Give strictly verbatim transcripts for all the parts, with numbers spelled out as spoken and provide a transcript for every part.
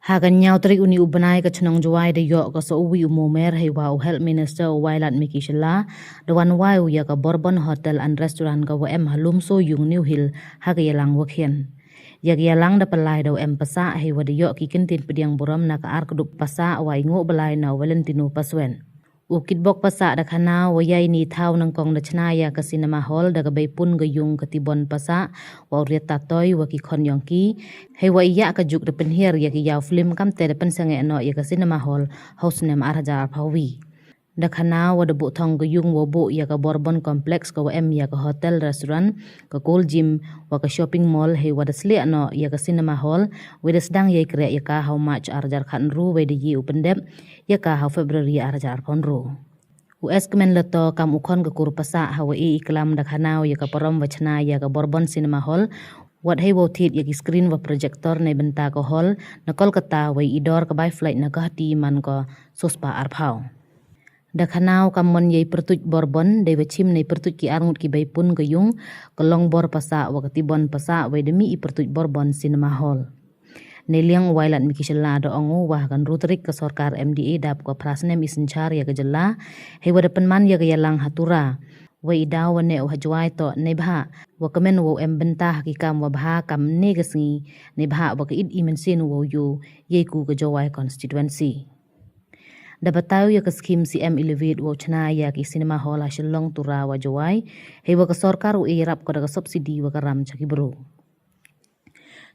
Ha ka ynñiaw tarik uni u bnai ka chnong Jowai da yoh ka sa uwi u momer heiwa u Health Minister u Wailadmiki Shylla da wan wai u ya ka Bourbon Hotel and Restaurant ka wa em ha Lumso Yung New Hill ha ka yalang wa khian. Ya ka yalang da pynlai da u M Passah heiwa da yoh ki kyntien pdiang burom na ka ar kdup Passah wa i ngooh blai na u Valentino Paswen. U Kitbok Passah da khana wa ya ini i thaw nyngkong da chna ya ka cinema hall da ka beipun ka yung ka Tibon Passah wa u Riat Tatoi wa ki khon yong ki, heiwa i ya ka juk da pynhiar ya ki yaw film kamte da pynsangeh noh ya ka cinema hall ha u snem ar hajar arphaw wi. Da khana wa da buh thong ka yung wow buh ya ka Bourbon Complex ka wa em ya ka hotel, restaurant, ka Gold Gym wa ka shopping mall, heiwa da sliah noh ya ka cinema hall, wei da sdang ya i kreh ya ka ha u March ar hajar khatynru, wei da ye u pyndep ya ka ha u February ar hajar arphaw ynru. U S Kmen Lato kam u khon ka kur Passah ha wa e i klam da khana u ya ka parom wa chna ya ka Bourbon Cinema Hall, wat heiwa u thied ya ki screen wa projector neibynta ka hall na Kolkata, wei i dor ka bai flight na Guwahati man ka sospah arphaw. Da khana u kam mon ya i pyrtuit Bourbon dei wa chim nei pyrtuit ki arngut ki beipun ka yung, ka Longbor Passah wa ka Tibon Passah, wei da mih i pyrtuit Bourbon Cinema Hall. Neiliang u Wailadmiki Shylla da ong u wa ha ka ynru tarik ka sorkar M D A dap ka phra snem i synchar ya ka jylla, heiwa da pynman ya ka yalang ha Tura. Wei i daw wa neh u ha Jowai toh neibhah wa kmen wow em bynta ha ki kam wa bha kam ne ka sngi, neibhah wa ka it i mynsiem wow yoh ya i ku ka Jowai constituency. Da batai u ya ka scheme C M Elevate wow chna ya ki cinema hall ha Shillong, Tura wa Jowai, heiwa ka sorkar u e yarap ko da ka subsidy wa ka ram cha ki bru.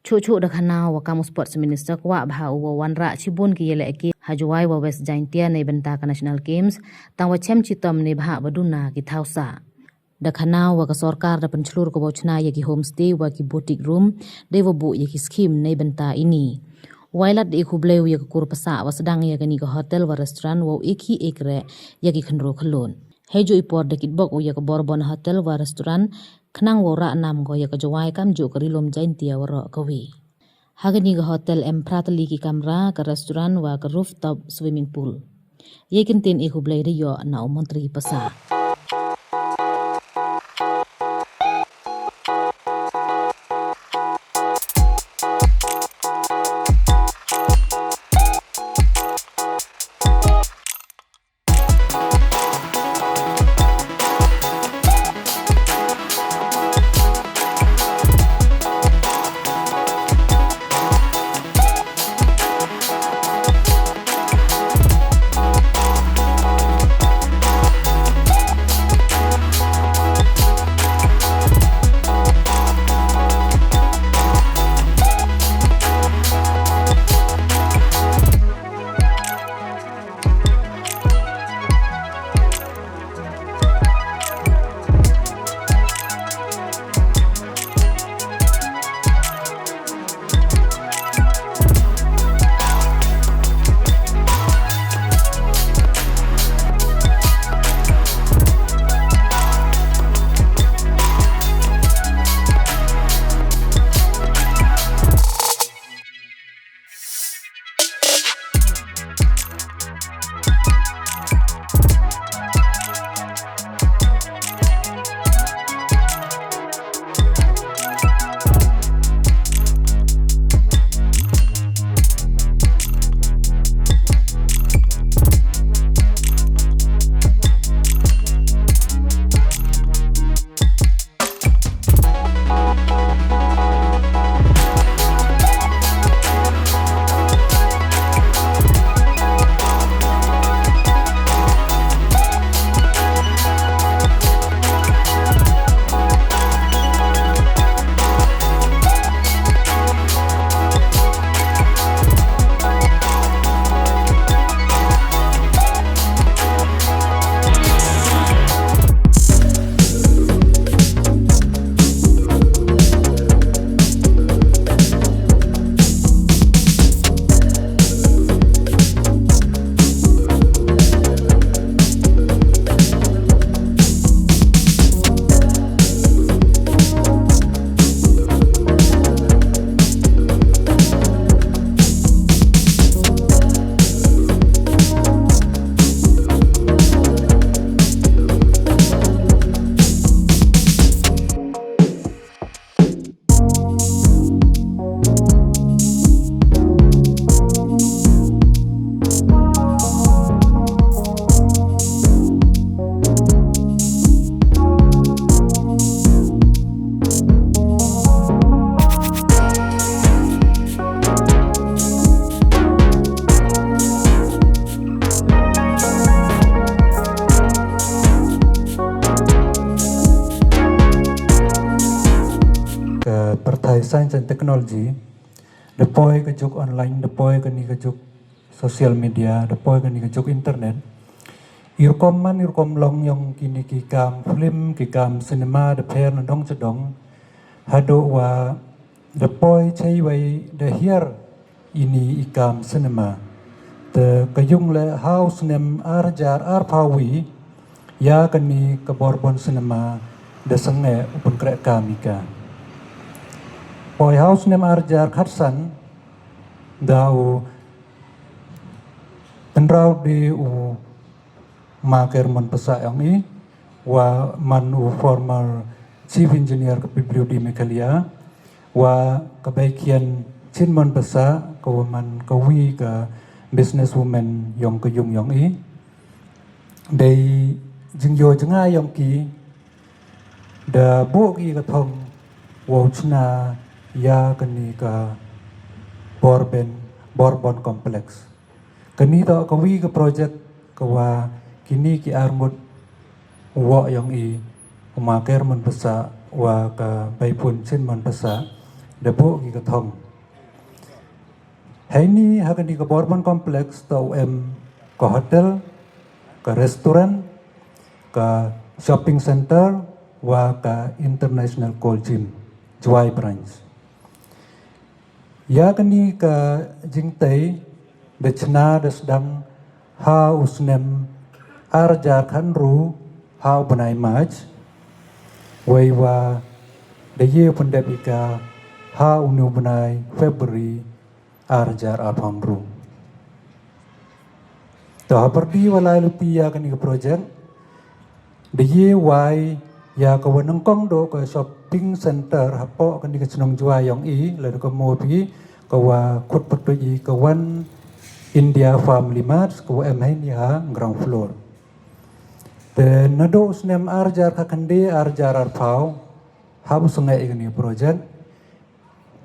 Chuh chuh da khana u wa kam u Sports Minister kwah bha u wow wanrah chibun ki yalehke ha Jowai wa West Jaintia neibynta ka National Games, tang wa chem chitom neibhah wa duna ki thaw sah. Da khana u wa ka sorkar da pynchlur ka wow chna ya ki homestay wa ki boutique room dei wa buh ya ki scheme neibynta ini. Wailadmiki da e khublei u ya ka kur Passah wa sdang ya kani ka hotel wa restaurant wow e khih e kreh ya ki khynroo khyllood. Heijooh i por da kitbok u ya ka Bourbon Hotel wa Restaurant khnang wow rah nam ko ya ka Jowai kamjooh ka Ri-loom Jaintia waroh kawi. Ha kani ka hotel em phra tylli ki kamra, ka restaurant wa ka rooftop swimming pool. Ya i kyntien e khublei da yoh na u Montri Passah. Science and Technology, da poi ka juk online, da poi kani ka juk social media, da poi kani ka juk internet. I rukom man, i rukom long yong kini ki kam film, ki kam cinema, da pher na dong cha dong. Haduh wa da poi chei wei da hiar ini i kam cinema. Te ka yung le ha u snem ar hajar arphaw wi, ya kani ka Borbon Cinema da sangeh u pynkhreh kam i ka. Poi ha u snem ar hajar khatsan, da u pynraw de u Ma Kermon Pasa yong i, wa man u former Chief Engineer ka P W D Meghalaya, wa ka Baikhian Chinmon Pasa, ka wa man ka wi ka businesswoman yong ka yung yong i. Dei jingyo jngai yong ki, da buh ki ka thong wow chna ya kani ka Borbon, Borbon Complex. Kani toh ka wi ka project ka wa kini ki arngut u woh yong i, u Ma Kermon Pasa wa ka Baipun Chinmon Pasa, da buh ki ka thong. Heini ha kani ka Borbon Complex toh u em ka hotel, ka restaurant, ka shopping center, wa ka International Coal Gym, Jowai Branch. Ya kani ka jingtei da chna da sdang ha u snem ar hajar khatynru ha u bnai March, wei wa da ye pyndep i ka ha u ni u bnai February ar hajar arphaw ynru. To ha pyrdi wa lai luti ya kani ka project, da ye wai ya ka wa nyngkong doh ka shopping center hapoh kani ka chnong Jowai yong i, lada ka mo phi, ka wa khut pyrtuit i ka One India Family Mart, ka wa em heini ha ground floor. Te naduh u snem ar hajar khatkhyndai, ar hajar arphaw, hap u sangeh i kani ka project.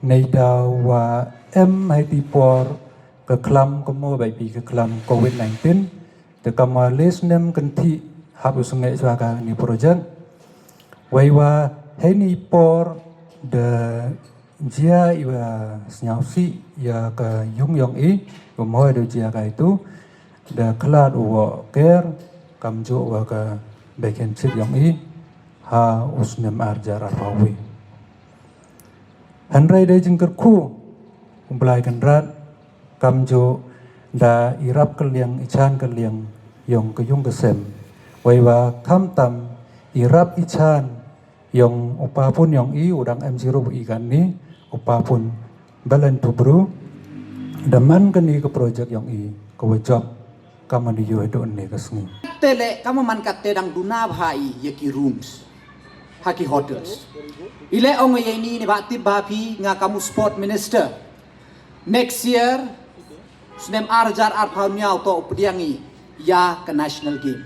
Neidaw wa em hei ti por ka khlam, ka mo bai pi ka khlam covid nineteen, te kam wa le snem kynthih hap u sangeh chwa kani project. Wei wa heini por da jia i wa sniawsih ya ka yung yong i, wa mo da jia ka itu, da khlad u woh ker, kamjooh wa ka Baikhian Chinmon yong i, ha u snem ar hajar arphaw wi. Hynrei da jingkyrkhu u Blai Kynrad, kamjooh da i rap kylliang, i chan kylliang yong ka yung ka sem. Wei wa khamtam i rap i chan yong u papun yong i, u dang em chirup i kani, u papun Belen Tubru, da man kani ka project yong i ka wa jop kam wa ni yoh hadooh ni ka sngi. Te le kam wa man katte dang duna bha i ya ki rooms ha ki hotels. I le ong ya ini ni ba tip bha phi nga kam u sport minister. Next year, snem ar hajar arphaw ynñiaw toh u pdiang i ya ka national game.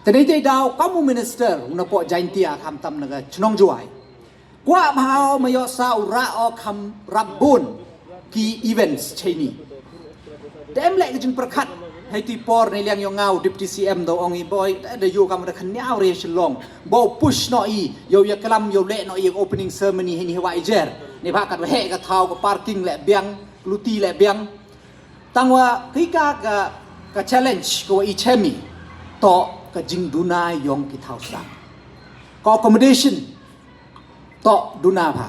Te nei te daw kam u minister u na poh Jaintia khamtam na ka chnong Jowai. Kwah bha u ma yoh sa u rah o kham rap bun ki events cheini. Te em le ka jingpyrkhat hei ti por nei liang yong nga u Deputy C M da ong i boi, da, da yoh kam da khynñiaw re Shillong. Bo push noh i, yow ya klam, yow le noh i opening ceremony heini hewa i jer. Nei bha kat wa heh ka thaw, ka parking le biang, luti le biang. Tangwa ki ka, ka, ka challenge ka wa i chemi toh ka jingduna yong ki thaw sang. Ka accommodation toh duna bha.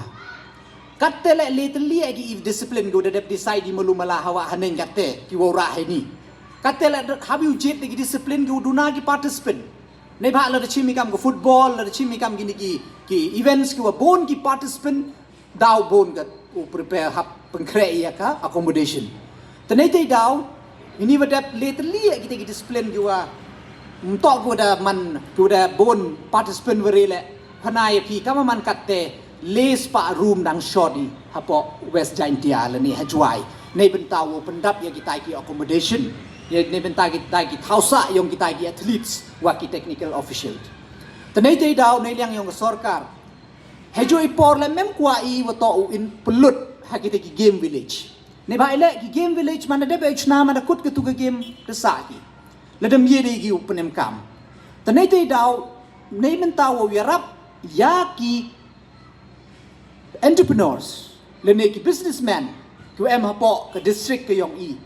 Katte le le te lia ki i discipline ki wa da dep decide i malu mala hawa haneng katte ki wa rah heini. Katte le hap i u jied ki discipline ki wa duna ki participant. Nei bha la da chimi kam ka football, la da chimi kam kini ki, ki events ki wa bun ki participant, daw bun ka u prepare hap pynkhreh ya ka accommodation. Te nei te daw, ini wa dep le te lia kita ki discipline ki wa, mm, toh ki wa da man, ki wa da bun participant wa re le, phana ya phi kam wa man katte le spah room dang short i hapoh West Jaintia lane ha Jowai. Nei bynta wow pyndap ya kita ki accommodation, ya nei bynta kita ki thaw sah yong kita ki athletes wa ki technical officials. Te nei te daw nei liang yong ka sorkar. Hei ju i por le mem kwah i wa toh u in pynlut ha kita ki game village. Nei bha i le ki game village man da dep i chna man da kut ka tu ka game da sah ki. Lada em ye de ki u pynem kam. Te nei te daw, nei mynta wow yarap ya ki entrepreneurs, lane ki businessmen, ki wa em hapoh ka district ka yong i,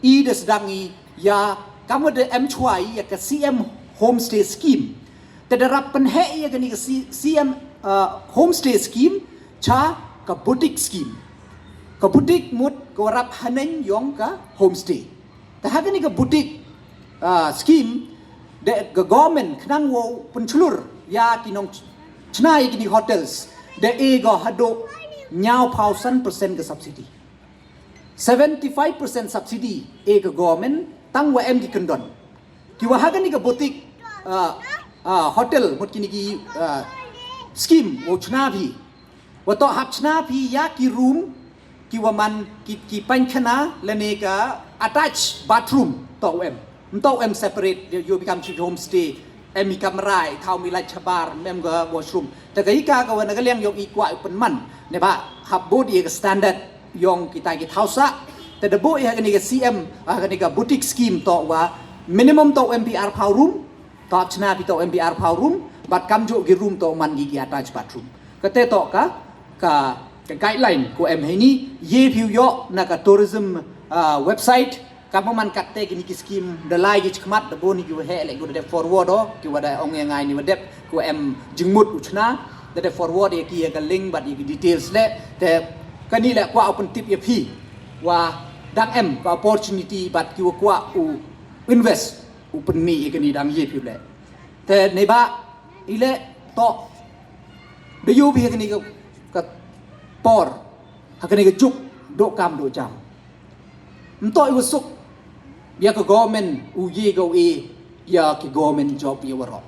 i da sdang i ya, kam wa da em chwa i ya ka C M Homestay Scheme. Te da rap pynheh ya kani ka C-, C M, uh, Homestay Scheme, cha ka boutique scheme. Ka boutique mut ka wa rap haneng yong ka homestay. Te ha kani ka boutique, ah, scheme, de ka government khnang wow pynchlur ya ki nong ch-, chna ya kini hotels, de e go hadooh ñiaw phaw san percent ka subsidy. Seventy-five percent subsidy e ka government tang wa em ki kyndon. Ki wa ha kani ka boutique, ah, ah, hotel mut kini ki, ah, scheme wow chna phi. Wa toh hap chna phi ya ki room, ki wa man ki, ki paikhana lane ka attached bathroom toh em. Toh em separate, yow phi kam chi homestay, em i kamra, i thaw mi lait chabar, em ka washroom. Te ka i ka ka wa na ka liang yong i kwah u pynman. Neibhah hap bud ya ka standard yong kitai ki thaw sah. Te da bud ya kani ka C M, ah, kani ka boutique scheme toh wa minimum toh em phi ar phaw room, toh hap chna phi toh em phi ar phaw room, bad kamjooh ki room toh man ki ki attached bathroom. Kate toh ka, ka, ka guideline ko em heini, ye phi u yoh na ka tourism, ah, website, kam wa man katte kini ki scheme da lai ki chkhmat, da bun ki wa heh le ko da dep forward o, ki wa da ong ya ngai ni wa dep, ko em jingmut u chna, da dep forward ya ki ya ka link bad ya ki details le, te kani le kwah u pyntip ya phi, wa dang em ka opportunity bad ki wa kwah u invest u pynmih ya kani dang ye phi le. Te neibhah i le toh da yoh phi ha kani ka, ka por, ha kani ka juk, dooh kam dooh jam. Toh i wa suk ya ka government u ye ko e ya ki government job ya waroh.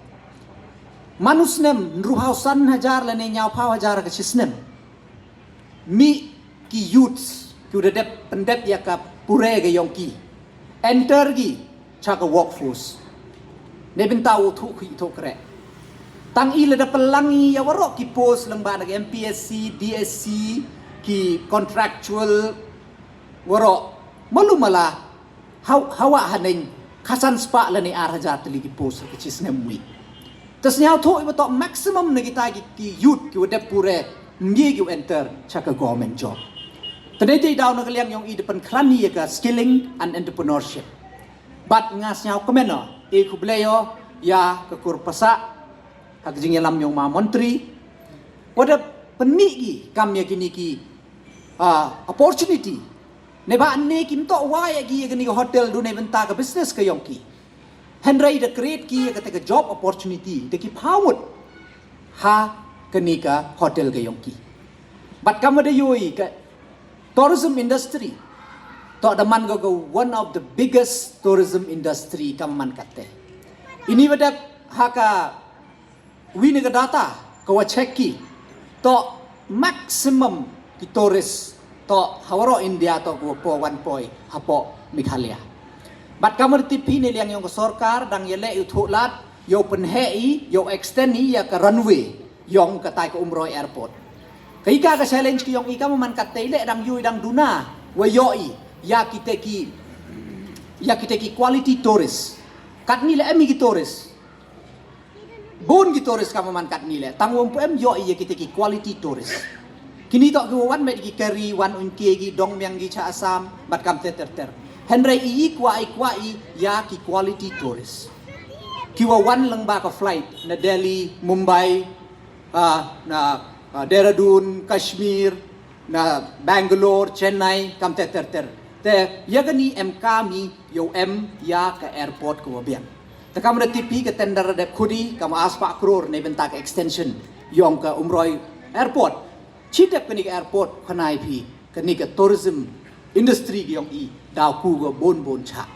Man u snem, ynru phaw san hajar lane ñiaw phaw hajar ka chi snem. Mih ki youths, ki wa da dep pyndep ya ka pure ka yong ki, enter ki cha ka workforce. Neibynta u thoh khuid thoh kreh. Tang i lada pynlang i ya waroh ki post lyngba na ka M P S C, D S C, ki contractual waroh. Malu mala, haw-, hawa haneng, khatsan spah lane ar hajar tylli ki post ka chi snem wi. Te sniaw thoh i wa toh maximum na kita ki, ki youth ki wa dep pure, mih ki wa enter cha ka government job. Te nei te daw na ka liang yong i da pynkhlan ya ka skilling and entrepreneurship. Bad nga sniaw kmen o, e khublei o ya ka kur pasah, ha ka jingyalam yong ma montri, wa da pynmih ki kam ya kini ki, ah, opportunity. Neibhah ne kim toh wa ya ki ya kani ka hotel du neibynta ka business ka yong ki. Hynrei da create ki ya kata ka job opportunity, da ki phaw ngut ha kani ka hotel ka yong ki. Bad kam wa da yoh i ka tourism industry, toh da man ko ka one of the biggest tourism industry kam wa man katte. Ini wa dep ha ka wi ni ka data ka wa check ki, toh maximum ki tourist toh ha waroh India toh ko wa po wan poi hapoh Meghalaya. Bad kam wa da tip phi, ne liang yong ka sorkar dang ya le u thoh lad, yow pynheh i, yow extend i ya ka runway yong katai ka Umroi Airport. Ka i ka, ka challenge ki yong i kam wa man katte le dang yoh i dang duna wa yoh i ya kite ki, ya kite ki quality tourist. Katni le em i ki tourist. Bun ki tourist kam wa man katni le, tang wa ym pu em yoh i ya kite ki quality tourist. Kini toh ki wa wan met ki kari, wan un ki, ki dong miang ki cha Assam, bad kam te ter ter. Hynrei i kwah i, kwah i ya ki quality tourist, ki wa wan lyngba ka flight na Delhi, Mumbai, ah, na, ah, Dehradun, Kashmir, na Bangalore, Chennai, kam te ter ter. Te ya kani em kam i yow em ya ka airport ka wa biang. Te kam wa da tip phi, ka tender da dep khudi, kam wa ar spah crore neibynta ka extension yong ka Umroi Airport. Chi dep kani ka airport, khana i phi, kani ka tourism industry ka yong i daw ku ka bun bun cha.